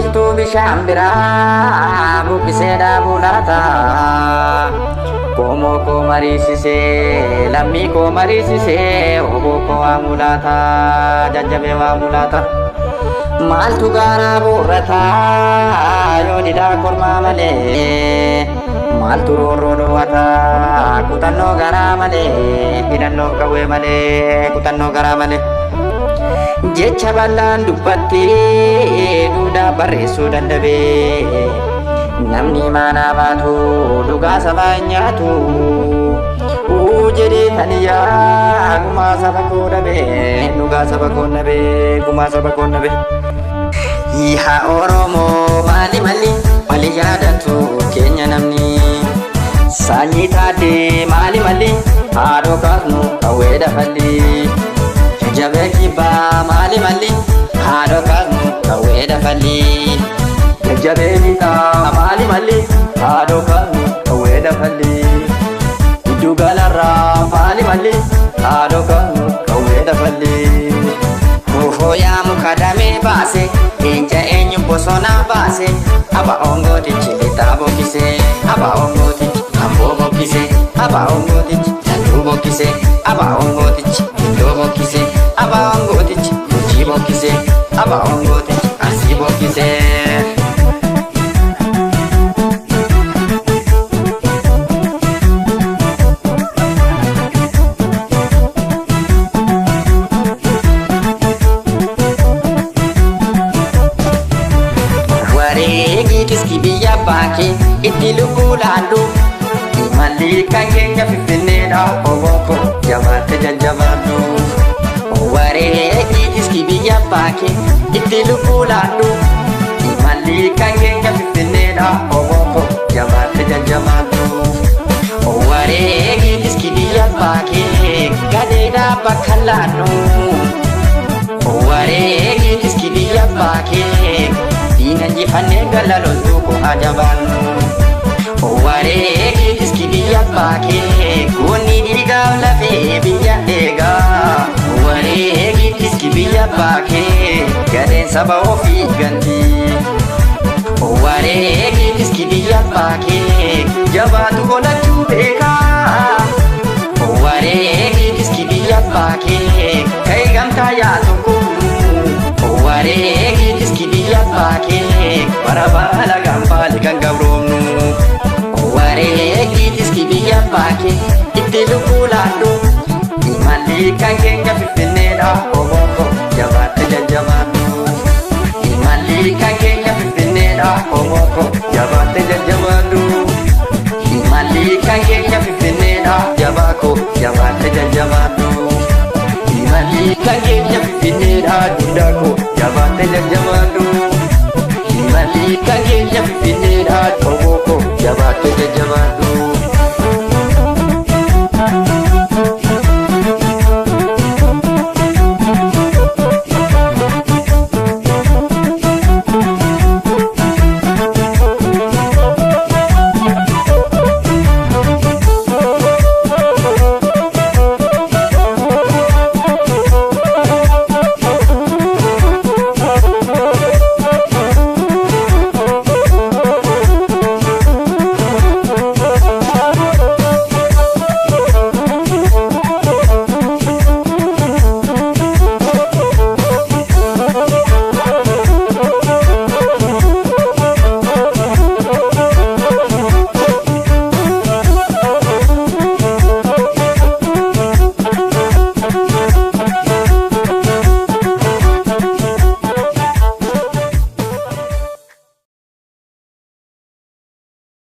Eenyumtuu bishaan biraa buqqisee dhaabuu laata? Qomoo koo mariisisee, lammii koo mariisisee, oboo koo waamuu laata? Jajjabee waamuu laata? Maaltu gaaraa boorrataa yoo didaa kormaa malee? Maaltu roorroo dhoowwataa kutannoo garaa malee? Hidhannoo qawwee malee, kutannoo garaa malee. Jecha bal'aan dubbattee duudaa barreessuu dandabee. Namni maanaa baatu dhugaa sabaa hin nyaatu. Uu jedhee taniyaa gumaa saba koo dhabee, dhugaa saba koo dhabee, gumaa saba koo dhabee. Yaa Oromoo, maali maali wali yaadatu keenya namni. Sanyii taatee maali maali haadhoo kaasnu qawwee dafalli. Jajjabee kibbaa maali maali haadhoo kaasnu qawwee dafalli. Jajjabee lixaa maali maali haadhoo kaasnu qawwee dafalli. Giddu galarraa maali maali haadhoo kaasnu qawwee dafalli. Kofoo yaa muka damee baase, leenca eenyu bosonaa baase, aba ongootichi lixaa bokkise, aba ongootichi amboo bokkise, aba ongootichi jalluu bokkise, aba ongootichi iddoo bokkise, aba ongootichi gujii bokkise, aba ongootichi arsii bokkise. Wareegii tiski biyya baakee itti lubbuu laallu. Imalli kan keenya Finfinneedha, oboko jabaatte jajjabaadhu. Wareegii tiski biyya baakee itti lubbuu laallu. Imalli kan keenya Finfinneedha, oboko jabaatte jajjabaadhu. Wareegii tiski biyya baakee gadeedha bakka laannu. Wareegii tiski biyya baakee diina injifannee gala loltuu koo haa jabaannu. Wareegii tiski biyya baakee goonni dhiigaaf lafee biyya eegaa. Wareegii tiski biyya baakee gadeen saba ofii ganti. Wareegii tiski biyya baakee Jabaatu qolachuu beekaa. Wareegii tiski biyya baakee ka'ee gamtaa yaa tokko. Wareegii tiski biyya baakee Bara baala gaanfaali kan gabroomnu. Wareegii tiski biyya baakee itti lubbuu laadhu. Imalli kan keenya Finfinneedha, oboko jabaatte jajjabaadhu. Imalli kan keenya Finfinneedha, oboko Jabaatte jajjabaadhu. Imalli kan keenya Finfinneedha, Jabaako jabaatte jajjabaadhu. Imalli kan keenya Finfinneedha, Finfinneedha, duudhaako jabaatte jajjabaadhu.